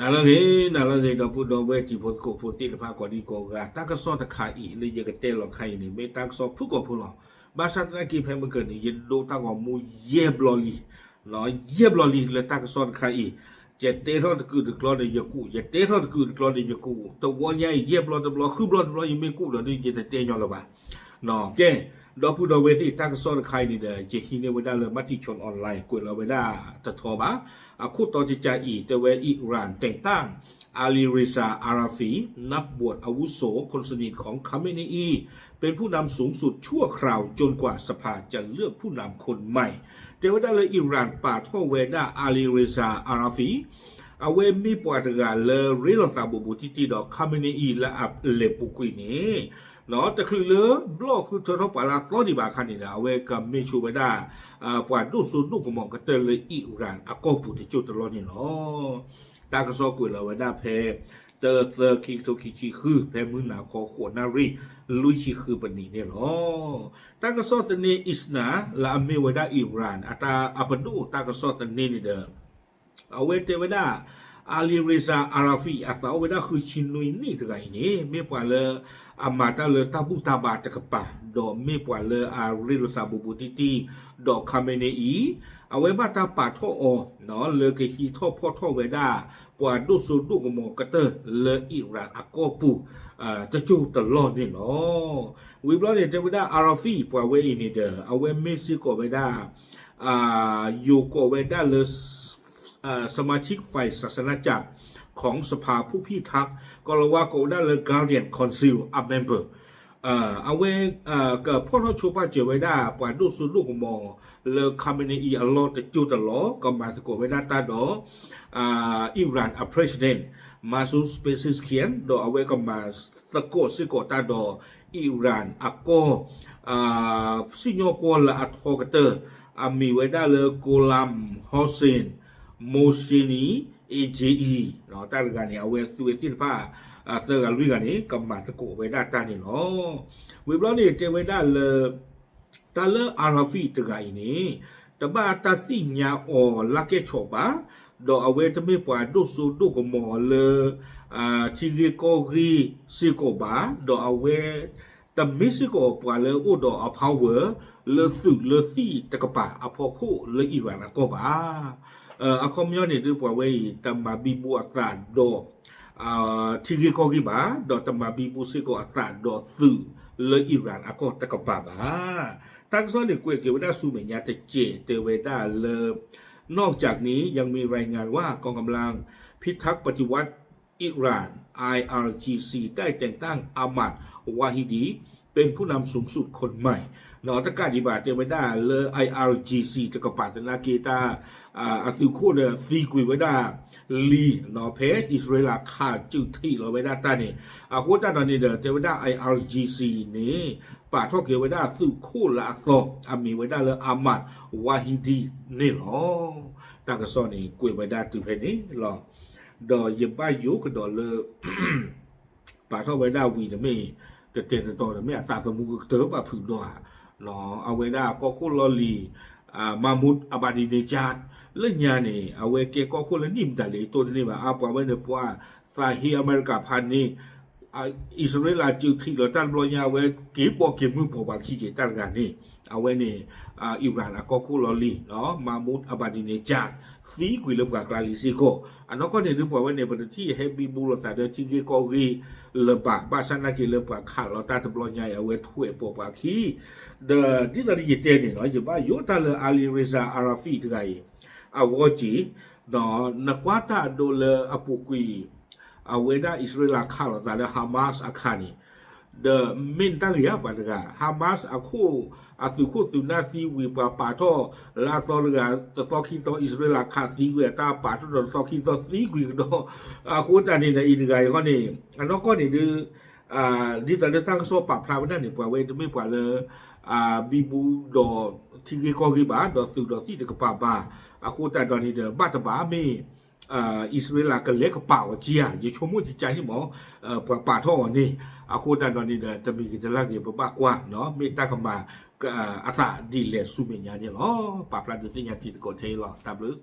နၤလၢအဂ့ၤ, နၤလၢအဂ့ၤ ဒီပုၢ်ဒီဝဲၢ်တံၤဖိသကိးဖိသ့ၣ်တဖၣ်ကိးဒံကိးဂၤ, တၢ်ကစီၣ်တခါအံၤ လၢယကတဲလီၤခါအံၤန့ၣ် မ့ၢ်တၢ်ကစီၣ်ဖုၣ်ကိာ်ဖိလီၤ. ဘၣ်ဆၣ်သနာ်က့ဖဲမုၢ်ကၢၤန့ၣ် ယဒိတၢ်ဂီၤမူယဲၢ်ဘျီလံ, ယဲၢ်ဘျီလံလၢတၢ်ကစီၣ်တခါအံၤ, ယတဲထီၣ်တကုာ်တကျီဒီးယကူး, ယတဲထီၣ်တကုာ်တကျီဒီးယကူး, တဝီညါအံၤ ယဲၢ်ဘျီတဘျီ ဃုဘျီတဘျီယမ့ၢ်ကူးဒီး ယတတဲညီလၢၤဘၣ်. ကဲ, ဒီပုၢ်ဒီဝဲၢ်သ့ၣ် တၢ်ကစီၣ်တခါအံၤန့ၣ်ဒီး ယဟံးန့ၢ်ဝဲဒၣ်လၢ Matichon Online ကွဲးလီၤဝဲဒၣ်တထီဘၣ်. အခိၣ်တီတကးအံၤ တဲဝဲ Iran แต่งตั้ง Ali Reza Arafi นักบวชอาวุโสคนสนิทของ Khamenei เป็นผู้นำสูงสุดชั่วคราวจนกว่าสภาจะเลือกผู้นำคนใหม่ တဲဝဲဒၣ်လၢ Iran ပာ်ထီၣ်ဝဲဒၣ် Ali Reza Arafi အဝဲမ့ၢ်ပှၤတဂၤလၢရ့လိာ်သးဘူးဘူးတံၢ်တံၢ်ဒီး Khamenei လၢအလဲၤပူၤကွံာ်န့ၣ် တချုးလၢဘျီၣ်ဃုထၢထီၣ်ပှၤလၢအသီဒံးဘၣ်အခါန့ၣ်ဒီး အဝဲကမ့ၢ်ဆိဝဲဒၣ် ပှၤဒိၣ်စိဒိၣ်ကမီၤကတၢၢ်လၢ Iran အကီၢ်ပူၤတစိၢ်တလီၢ်န့ၣ်လီၤ. တၢ်ကစီၣ်ကွဲးလီၤဝဲဒၣ်ဖဲ တၢသၢခံကထိခံဆံဃု ဖဲမုၢ်နၤခီ ဃိးနၣ်ရံၣ် လွံၢ်ဆံဃုပနံးန့ၣ်လီၤ. တၢ်ကစီၣ်သန့ Isna လၢအမ့ၢ်ဝဲဒၣ် Iran အတၢ်အပဒိၣ်တၢ်ကစီၣ်သန့န့ၣ်ဒီး အဝဲတဲဝဲဒၣ် Ali Reza Arafi အသးအိၣ်ဝဲဒၣ်ဃုဆံနွံနံၣ်တဂၤအံၤန့ၣ် မ့ၢ်ပှၤလၢ အမၤတၢ်လၢတၢ်ဘူၣ်တၢ်ဘါတကပၤ ဒီးမ့ၢ်ပှၤလၢအရ့လိာ်သးဘူးဘူးတံၢ်တံၢ် ဒီး Khamenei အံၤ အဝဲဘၣ်တၢ်ပာ်ထီၣ်အီၤ လၢကဟံးထီၣ်ဖီၣ်ထီၣ်ဝဲဒၣ် ပှၤဒိၣ်စိဒိၣ်ကမီၤကတၢၢ်လၢ Iran အကီၢ်ပူၤ တစိၢ်တလီၢ်န့ၣ်လီၤ. ဝံၤဘျီန့ၣ် တဲဝဲဒၣ် Arafi ပှၤဝဲအံၤန့ၣ်ဒီး အဝဲမ့ၢ်စ့ၢ်ကီးဝဲဒၣ် ယိၤကိးဝဲဒၣ်လၢ สมาชิกฝ่ายศาสนาจารย์ของสภาผู้พิทักษ์ ကီၤလၤဝါကိးဝဲဒၣ်လၢ Guardian Council အ member အဝဲ ကဖီၣ်ထီၣ်ဆိပာ်စၢၤဝဲဒၣ် ပှၤဒိၣ်စိဒိၣ်ကမီၤလၢ Khamenei အံၤအလီၢ်တစိၢ်တလီၢ် ကမၤသကိးဝဲဒၣ်တၢ်ဒီး Iran အ president Masoud Pezeshkian ဒီးအဝဲကမၤသကိးစ့ၢ်ကီးတၢ်ဒီး Iran အကီၢ် စံၣ်ညီၣ်ကွီၢ်လၢအထီကတၢၢ် အမံၤဝဲဒၣ်လၢ Gholam Hossein Mohseni AJE တၢ်တဂၤန့ၣ် အဝဲသုးဝဲသ့ၣ်တဖၣ် သၢဂၤလွံၢ်ဂၤန့ၣ် ကမၤသကိးဝဲဒၣ်တၢ်န့ၣ်လီၤ. ဝံၤဘျီန့ၣ် တဲဝဲဒၣ်လၢ တၢ်လၢ Arafi တဂၤအံၤန့ၣ် တဘၣ်တၢ်သ့ၣ်ညါအီၤလၢကဲဆီးဘၣ်, ဒီးအဝဲတမ့ၢ်ပှၤဒိၣ်စိဒိၣ်ကမီၤလၢ ထံဂ့ၢ်ကီၢ်ဂ့ၢ်စ့ၢ်ကီးဘၣ်, ဒီးအဝဲ တမ့ၢ်စ့ၢ်ကီးပှၤလၢအိၣ်ဒီးအ power လၢသုးလၢသံၣ်တကပၤအဖီခိၣ်လၢ Iran အကီၢ်ဘၣ်. အခီပညီန့ၣ်ဒုး ပှၤဝဲအံၤ တမၤဘံဘူအသးဒီး ထံဂ့ၢ်ကီၢ်ဂ့ၢ်ဘၣ်, ဒီးတမၤဘံဘူစ့ၢ်ကီးအသးဒီးသုးလၢ Iran အကီၢ်တကပၤဘၣ်. တၢ်ကစီၣ်န့ၣ် ကွဲးက့ၤဝဲဒၣ်ဆူမဲာ်ညါတစဲး တဲဝဲဒၣ်လၢ นอกจากนี้ยังมีรายงานว่ากองกำลังพิทักษ์ปฏิวัติ Iran IRGC ได้แต่งตั้ง Ahmad Wahidi เป็นผู้นำสูงสุดคนใหม่ တကးဒံးဘၣ် တဲဝဲဒၣ်လၢ IRGC တကပၤသနာ်က့တၢ် အသုးခိၣ်ဒီးသံကွံာ်ဝဲဒၣ်လံ ဖဲအံၣ်စရ့လးခးစုးထံးလီၤဝဲဒၣ်တၢ်န့ၣ် အဃိသတးဒီးန့ၣ်ဒီး တဲဝဲဒၣ် IRGC န့ၣ် ပာ်ထီၣ်က့ၤဝဲဒၣ်သုးခိၣ်လၢအသီ အမံၤဝဲဒၣ်လၢ Ahmad Wahidi န့ၣ်လီၤ. တၢ်ကစီၣ်န့ၣ် ကွဲးဝဲဒၣ်တုၤဖဲန့ၣ်လီၤ. ဒီးယဘၣ်ယိၣ်ကဒီးလၢ ပာ်ထီၣ်ဝဲဒၣ်ဝံၤတမ့ၢ် တတဲာ်တတီၤတမ့ၢ် အသးသမူကတၢၢ်ဘၣ်ဖုးဒီးဧါ, အဝဲဒၣ်ကီၢ်ခိၣ်လီၢ်လံၤ Mahmoud Ahmadinejad လၢညါန့ၣ် အဝဲကဲကီၢ်ခိၣ်လၢနံၣ်မတၤလဲၣ် တိၢ်တန့ၢ်ဘၣ် အါပှၤဝဲန့ၣ်ပှၤသးဟ့အမဲရကၤဖးန့ၣ် အံၣ်စရ့လးစုးထံးလီၤတၢ်တဘျီညါ အဝဲက့ၤပိာ်က့ၤမုၢ်ပိာ်ပှၤခံက့ၤတၢ်တဂၤန့ၣ် အဝဲန့ၣ် Iran အကီၢ်ခိၣ်လီၢ်လံၤ Mahmoud Ahmadinejad သံကွံာ်လၢပှၤကျါလံစ့ၢ်ကီး အနီၢ်ကီၢ်န့ၣ်ဒုး ပှၤဝဲန့ၣ် ပတထံၣ်ဟဲဘံဘူလိာ်သးဒီးထံဂ့ၢ်ကီၢ်ဂ့ၢ်လၢၤဘၣ် ဘၣ်ဆၣ်သနာ်က့လၢပှၤခးလီၤတၢ်တဘျီညါအံၤ အဝဲထွဲးပိာ်ပှၤခံ ဒီးဒ်သိးဒီးယတဲန့ၣ်လီၤ ယဘၣ်ယိၣ်တၢ်လၢ Ali Reza Arafi တဂၤအံၤ အဂီၢ်က့ၤ ဒီးနကွၢ်တၢ်အဒိလၢအပူၤကွံာ် အဝဲဒၣ်အံၣ်စရ့လးခးလိာ်သးလၢ Hamas အခါန့ၣ် ဒီးမ့ၢ်နတၢ်ဂ့ၢ်ဧါပှၤတဂၤ Hamas အခိၣ် အသုးခိၣ်သုးနၢ်သံဝံၤ ပှၤပာ်ထီၣ်လၢအသီတဂၤ တသီခံသီ အံၣ်စရ့လးခးသံကွံာ်အတၢ်ပာ်ထီၣ်ဒီးတသီခံသီသံကွံာ်ကဒီး အဃိသတးန့ၣ်ဒီး အံၤတဂၤအံၤဃီန့ၣ် အနီၢ်ကီၢ်န့ၣ်ဒုး ဒ်သိးလၢတၢ်ကစီၣ်ပာ်ဖျါဝဲဒၣ်န့ၣ် ပှၤဝဲတမ့ၢ်ပှၤလၢ ဘံဘူဒီးထံဂ့ၢ်ကီၢ်ဂ့ၢ်ဘၣ် ဒီးသုးဒီးသံၣ်တကပၤဘၣ် အဃိသတးဒီးန့ၣ်ဒီး ဘၣ်တဘၣ်မ့ၢ် အံၣ်စရ့လးကလဲၤကပာ်အီၤက့ဧါ ယဆိကမိၣ်ကကါန့ၣ်မ့ၢ် ပှၤပာ်ထီၣ်အီၤန့ၣ် အဃိသတးဒီးန့ၣ်ဒီး တမံၤဂ့ၤတလၢ်ဂ့ၤ ပဘၣ်ကွၢ် မ့ၢ်တၢ်ကမၤ အသးဒ်လဲၣ်ဆူမဲာ်ညါန့ၣ်လီၤ. ပာ်ဖျါဒုးသ့ၣ်ညါတံၤသကိးထဲအံၤလီၤ. တၢ်ဘျုး